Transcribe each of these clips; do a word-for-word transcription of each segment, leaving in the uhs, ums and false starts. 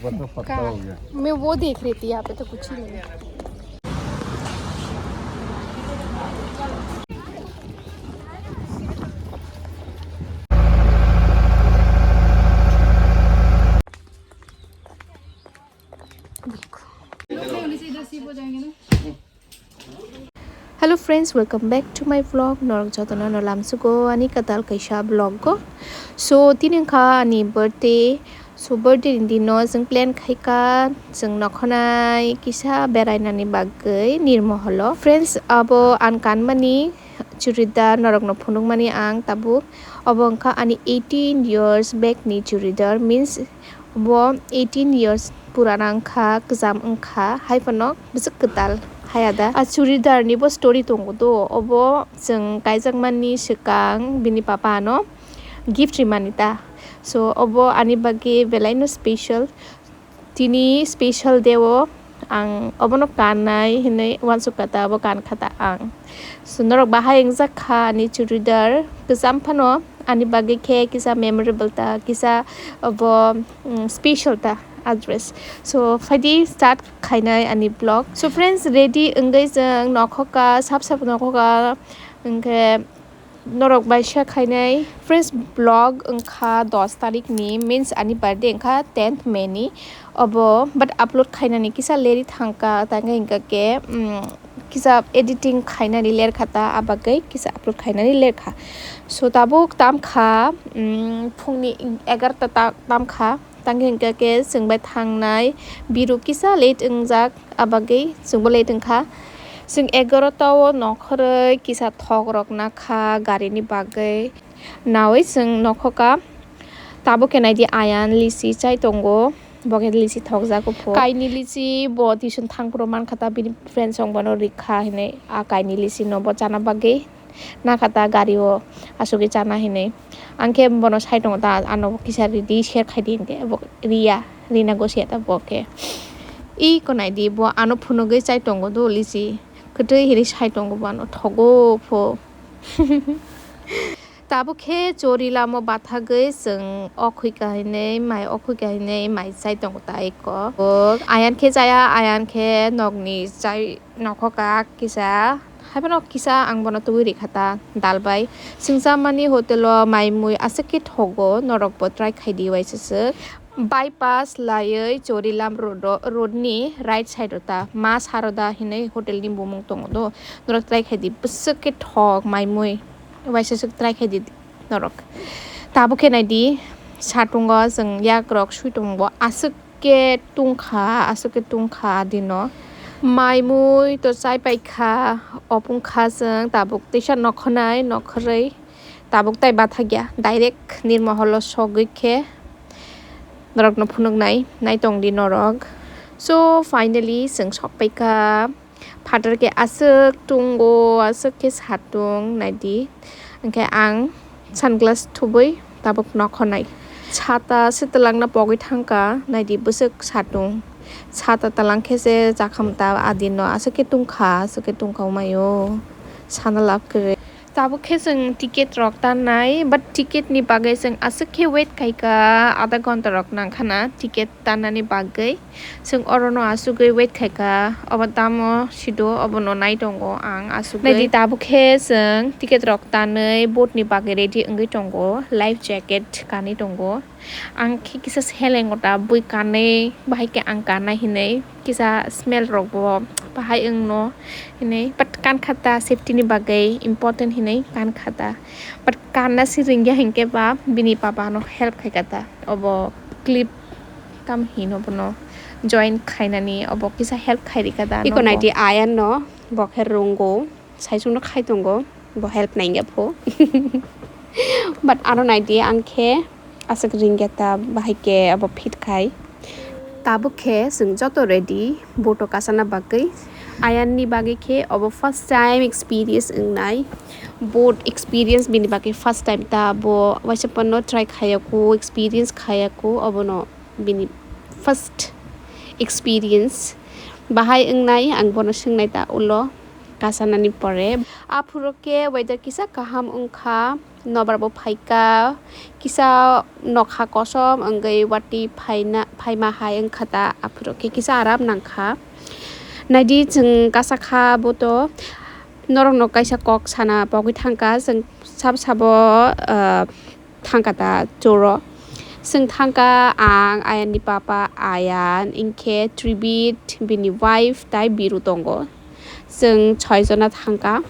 वो तो पक्का हो गया। मैं वो देख रही थी, यहाँ पे तो कुछ ही नहीं है। Hello friends, welcome back to my vlog. Norok jotono no lamsugo ani katal kaisa vlog go. So tini wngkha ani birthday. So birthday ni dino chwng plan khaika chwng nokhonai kisa berainani bagwi Nirmoholo. Friends, abo ang kanmani churidar norokno phunukmani ang tabuk. Obo wngkha ani eighteen years back ni churidar, means bo eighteen years purana wngkha, kwcham wngkha, hai phano bwswk kwtal haya da. A churidar ni bo story tongo do, obo chwng kaijakmani swkang bini papa ano gift rimani ta. So obo ani bagwi belaino special. Tini special day o ang obono kannai hinwi uansukha ta, abo kankha ta ang. So norok bahai wngjak kha ani churidar, kwcham phano ani bagwi khe kisa memorable ta, kisa obo, mm, special ta a dress. So phaidi start khainai ani vlog. So friends, ready wngwi chwng nokhoka, sap sap nokhoka, hwnkhe norok bai share khainai. Friends, vlog wngkha dos tarik ni, means ani birthday wngkha tenth May ni. Obo but upload khainani kisa leri thangka, tangka hingka ke, mm, kisa editing khainani lerkha ta, abagwi kisa upload khainani lerkha. So tabuk tamkha, mm, phungni egarota ta-, tamkha, tangka hingka ke chwng bai thangnai biru kisa late wngjak, abagwi chwngbo late wngkha. Chwng egarota o nokhorwi kisa thok rok nakha gari ni bagwi. Nawi chwng nokhoka. Tabuk khe naidi Ayan lisi chai tongo. Bo khe lisi thokjak upho. Kaini lisi bo tuition thangphuru mankha ta, bini friends rok bono rikha hinwi. A kaini lisi no bo chana bagwi nakha ta gari o asugwi chana hinwi. Ang khe bono sai tongo ta, ano kisa ridi, share khai di hinkhe bo riya, rina gosi ya ta bo khe. Iko naidi bo ano phunugwi chai tongo do lisi. Kwtwi hinwi sai tongo bo ano thogo pho. Tabuk khe chori lama bathagwi chwng okhwi kahinwi mai, okhwi kahinwi mai chai tongo ta eko. Ayan khe chaya, Ayan khe nokni chai nokhoka kisa. Haiphano kisa ang bono tubui rikha ta dal bai. Singsamani hotel o mai mui aswk khe thogo, norok bo try khai di uaisaswk. Bypass laiwi Chorilam road o, road ni right side o ta ma Saroda hinwi hotel ni bumung tongo do. Norok try khai di, bwswk khe thok mai mui. Waisa swk try khai di norok. Tabuk khe nai di, satung o chwng yak rok sui tongo, aswk khe tungkha, aswk khe tungkha dino. Mai mui to chai pai kha, opung kha chwng tabuk teisa nokho nai, nokho rwi. Tabuk tai bathakya, direct Nirmoholo sogwi khe norokno phunuknai, naitong di norok. So, finally, chwng sokpaikha. Phatar khe aswk tungo, aswk khe satung, naidi. Hwnkhe ang sunglass thubui tabuk nokho nai. Chata se twlangna pogwi thangkha, naidi bwswk satung. Chata twlang khe se chakhamta adino, aswk khe tungkha, aswk khe tungkha omayo. Sana lab kwrwi. Tabuk khe chwng ticket rok tannai, but ticket ni bagwi chwng aswk khe wait khaikha, adha ghonta rok nangkhana ticket tannani bagwi. Chwng orono asugwi wait khaikha, obo tamo sido, obono nai tongo ang asugwi. Naidi tabuk khe chwng ticket rok tanwi boat ni bagwi ready wngwi tongo, life jacket kanwi tongo. Ang khe kisa seleng o ta bui kanwi, bahai khe ang kanna hinwi kisa smell rok bo bahai wngno hinwi, but kankha ta safety ni bagwi important hinwi kankha ta, but kanna se ringya hinkhe ba bini papa no help khaikha ta, obo clip tam hino bono join khainani obo kisa help khai rikha ta. Iko nai di Ayan no, bo khe rungo. Saichung no khai tongo, bo help nainga pho. But aro nai di, ang khe aswk ringya ta, bahai khe abo fit khai. Tabuk khe chwng joto ready, boat o kasana bagwi. Ayan ni bagwi khe obo first time experience wngnai. Boat experience bini bagwi first time ta, bo waisa phano try khaya ku, experience khaya ku, obono bini first experience. Bahai wngnai, ang bono swngnai ta ulo. Kasanani pore. Aphuru khe weather kisa kaham wngkha, nobar bo phaikha, kisa nokha kosom wngwi watwi phaina, Haima hai wngkha ta, aphuru khe kisa aram nangkha. Naidi chwng kasa kha bo to, norokno kaisa kok sana pogwi thangkha, chwng sabo sabo, ah, thangkha ta choro. Chwng thangkha ang, Ayanni papa Ayan, inkhe Tribit, bini wife tai Biru tongo. Chwng soi jona thangkha.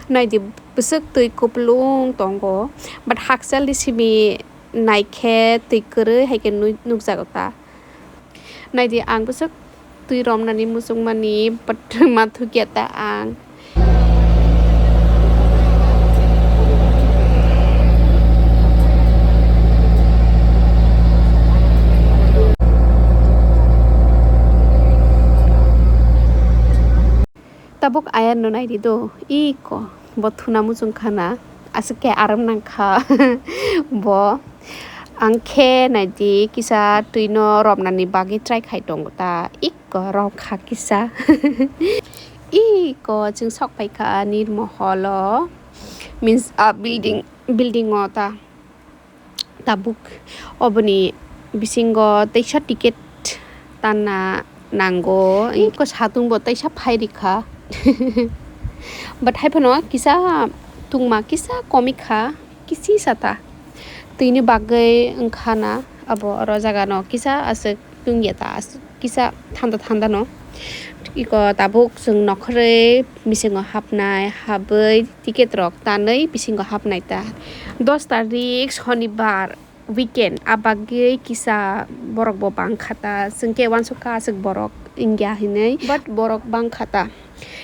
Naidi bwswk twi kupulung tongo, but hakchalni simi naikhe twi kwrwi hai khe nui-, nukjago ta. Naidi ang bwswk twi romnani muchungmani, but ma thukya ta ang. Tabuk Ayan no naidi do, iko bo thuna muchung khana, aswk khe aram nang kha bo. Ang khe naidi kisa twi no romnani bagwi try khai tongo ta, iko rom kha kisa. Iko chwng sok pai kha nirmoholo, means a building, building o ta. Tabuk oboni bisingo teisa ticket tanna nango. Iko satung bo teisa phai rikha. But hai phano kisa tungma kisa komikha, kisi sata. Twini bagwi wngkha na abo oro jaga no kisa aswk tungya ta, aswk kisa thanda thanda no. Iko tabuk chwng nokhrwi bisingo hapnai, habwi ticket rok tanwi bisingo hapnai ta. Dos tarik Shonibar weekend, a bagwi kisa borok bo bang kha ta, chwng khe uansuk kha aswk borok wngya hinwi, but borok bang kha ta.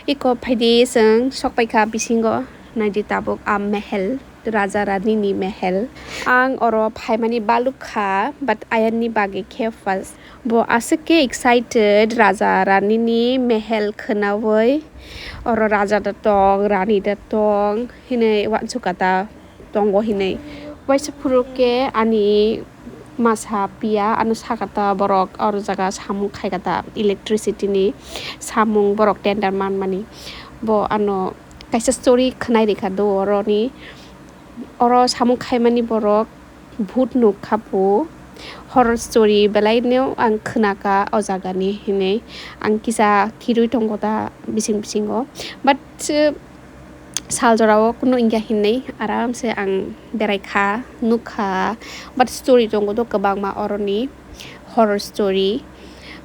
Iko phaidi chwng sok pai kha bisingo, naidi tabuk a mehel, raja rani ni mehel. Ang oro phaimani baluk kha, but Ayan ni bagwi khe first. Bo aswk khe excited, raja rani ni mehel khwnawi, oro raja da tong, rani da tong hinwi uansuk kha ta, tongo hinwi. Waisa phuru khe ani masa piya ano sakha ta borok oro jaga samung khai kha ta, electricity ni samung borok tender manmani. Bo ano kaisa story khwnai rikha do oroni. Oro samung khaimani borok bhut nuk kha phu, horror story belai no ang khwna kha o jaga ni hinwi. Ang kisa kirui tongo ta bising bisingo, but, uh, sal jora o kunu wngya hinwi aram se ang berai kha, nuk kha, but story tongo do kwbangma oroni. Horror story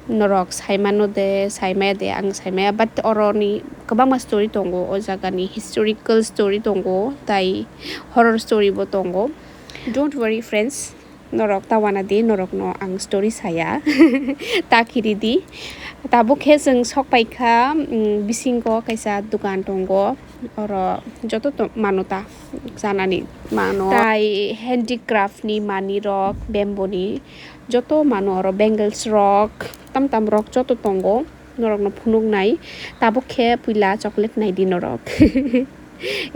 norok saimano de, saimaya de, ang saimaya, but oroni kwbangma story tongo, o jagani historical story tongo, tai horror story bo tongo. Don't worry friends, norok ta wana di, norokno ang story saya, ta khiri di. Tabuk khe chwng sok pai kha, mm, bisingo kaisa dukan tongo, oro joto to-, mano ta chanani mano, tai handicraft ni manwi rok, bamboo ni. Joto mano oro bangles rok, tam tam rok joto tongo, norokno phunuknai. Tabuk khe puila chocolate naidi norok.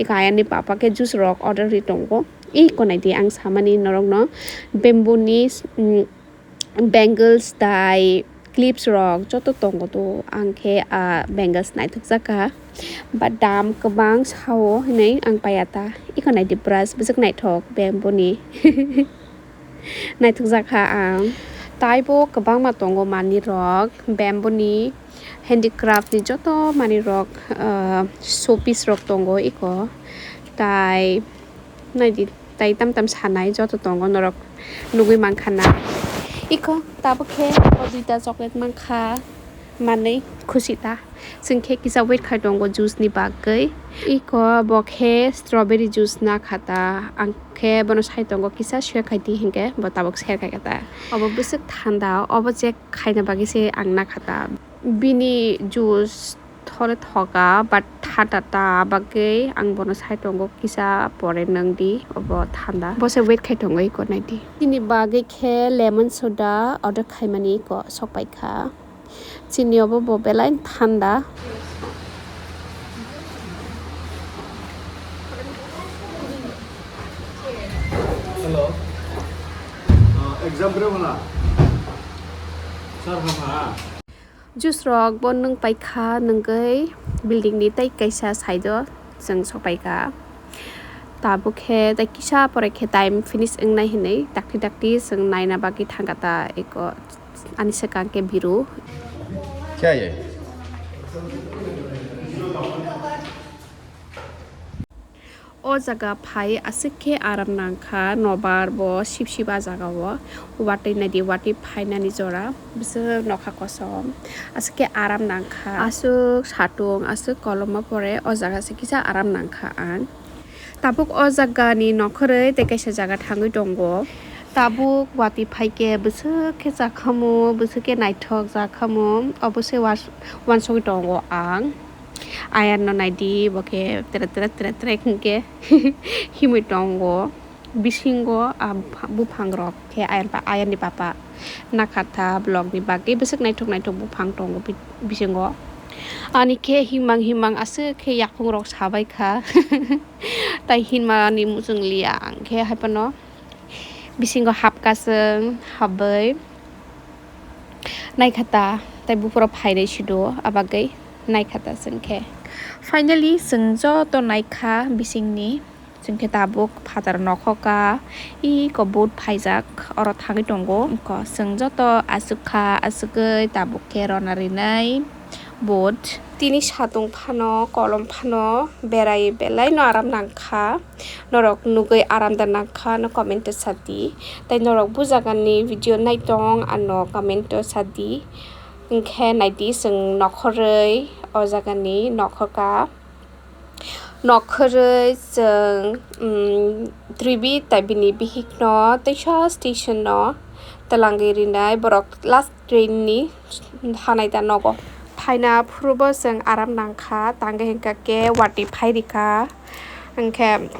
Eko ayani papa khe juice rok order ri tongo. Eko naidi ang samani norokno bamboo ni, mm, bangles tai clips rok joto tongo to. Ang khe, ah, bangles naithok jakha, but dam kwbang sao hinwi ang paiya ta. Eko naidi brush bwswk naithok bamboo ni. Naithok jakha ang. Taibo kwbangma tongo manwi rok, bamboo ni, handicraft ni joto manwi rok, ah, showpiece rok tongo eko. Tai naidi, tai tam tam sanai joto tongo norok nugwi mankha na. Eko tabuk khe o duita chocolate mankha, manwi khusi ta. Chwng khe kisa wait khai tongo juice ni bagwi. Eko bo khe strawberry juice na kha ta. Ang khe bono sai tongo kisa share khai di hinkhe bo tabuk share khai kha ta. Obo bwswk thanda, obo check khaina bagwi se ang na kha ta. Bini juice thole thoka, but thanda ta bagwi ang bono sai tongo kisa pore nwng di, obo thanda. Bo se wait khai tongo eko nai di. Bini bagwi khe lemon soda order khaimani eko sok pai kha. Chini obo bo belai thanda. Hello. Uh, exam bro wala? Sir, hum ha. Juice rok bo nwng pai kha, nwngwi building ni tei kaisa side o chwng sok pai kha. Tabuk khe tei kisa pore khe time finish wngnai hinwi dakti dakti chwng naina bagwi thangkha ta eko ani swkang khe biru. Kya ye? O jaga phai aswk khe aram nangkha, nobar bo sip sip a jaga o watwi naidi, watwi phainani jora bwswk nokha kosom aswk khe aram nangkha, aswk satung aswk koloma pore o jaga se kisa aram nangkha ang. Tabuk o jaga ni nokhorwi tei kaisa jaga thangwi tongo. Tabuk watwi phaikhe bwswk khe chakhamo, bwswk khe naithok chakhamo, obo se was-, wansugwi tongo ang. Ayar no naidi, bo khe tere tere tere tere hinkhe himwi tongo. Bisingo a bupha-, buphang rok khe ayar pa-, ayar ni papa nakha ta vlog ni bagwi bwswk naithok naithok buphang tongo bi-, bisingo. Ani khe himang himang aswk khe yakung rok sabai kha. Tai hinmani muchung liya ang khe hai phano bisingo hapkha chwng habwi naikha ta, tai buphuru phainai sido abagwi naikha ta chwng khe. Finally chwng joto naikha bisingni. Chwng khe tabuk phatar nokhoka, iko boat phaijak, oro thangwi tongo. Iko chwng joto aswk kha, aswkgwi tabuk khe rona rinai boat. Tini satung phano, kolom phano, berai belai no aram nangkha. Norok nugwi aram da nangkha no comment o sadi. Tai norok bu jaga ni video nai tong ano comment o sadi. Hinkhe naidi chwng nokhorwi o jaga ni nokhoka. Nokhorwi chwng, um, Tribi tai bini bihikno teisa station-o twlangwi rinai, borok last train-ni hanai da nogo. Phaina phurubo chwng aram nangkha, tangwi hinkha khe watwi phai rikha, hinkhe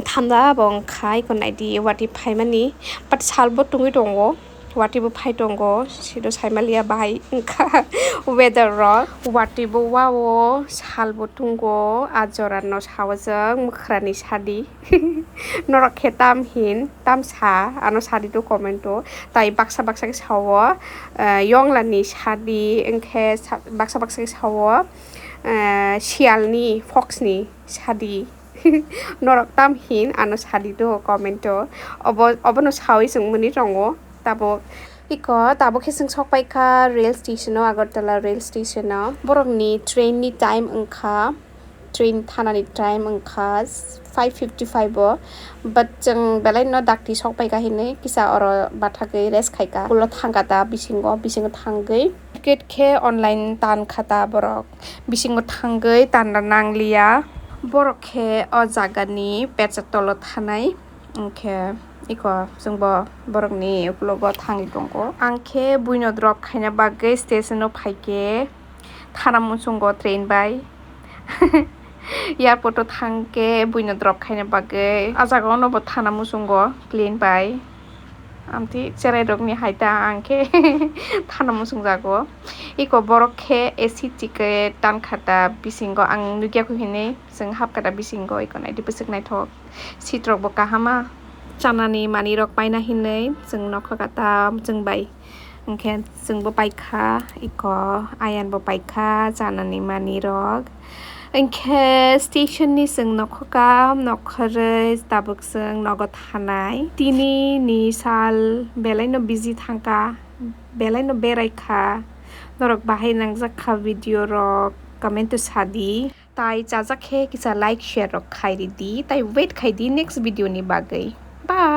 thamda bo wngkha, iko naidi watwi phaimani, but salbo tungwi tongo. Watwi bo phai tongo, siro saimaliya bahai wngkha weather rok. Watwi bo wao, sal bo tungo, a jora no sao chwng mwkhra ni sadi. Norok khe tam hin, tam sa, ano sadi do comment o. Tai baksa baksa khe sao, eh, yongla ni sadi, wngkhe sa-, baksa baksa khe sao, eh, siyal ni, fox ni sadi. Norok tam hin ano sadi do comment o. Obo, obono sawi chwng mani tongo. Tabuk iko, tabuk khe chwng sok paikha rail station o, Agartala rail station o. Borok ni train ni time wngkha, train thanani time wngkha five fifty five o, but chwng belai no dakti sok paikha hinwi kisa oro bathagwi rest khaikha. Ulo thangkha ta bisingo, bisingo thangwi ticket khe online tan kha ta borok. Bisingo thangwi tanna nangliya. Borok khe o jagani pecha tolo thanai. Hinkhe iko chwngbo borokni ukulogo thangwi tongo. Ang khe buino drop khaina bagwi station o phaikhe thana muchungo train bai. Airport o thangkhe buino drop khaina bagwi. A jaga ono bo thana muchungo plane bai. Amtwi cherai rokni hai ta ang khe thana muchung jago. Iko borok khe A C ticket tan kha ta bisingo ang nugya kho hinwi chwng hap kha ta bisingo iko naidi bwswk naithok seat rok bo kahama chanani manwi rok paina hinwi chwng nokho kha ta chwng bai. Hinkhe chwngbo paikha, iko Ayan bo paikha chanani manwi rok. Hinkhe station ni chwng nokhoka, nokhorwi tabuk chwng nogo thanai. Tini ni sal belai no busy thangkha, belai no berai kha. Norok bahai nangjak kha video rok, comment o sadi. Tai chajak khe kisa like, share rok khai ridi, tai wait khai di next video ni bagwi. Bye.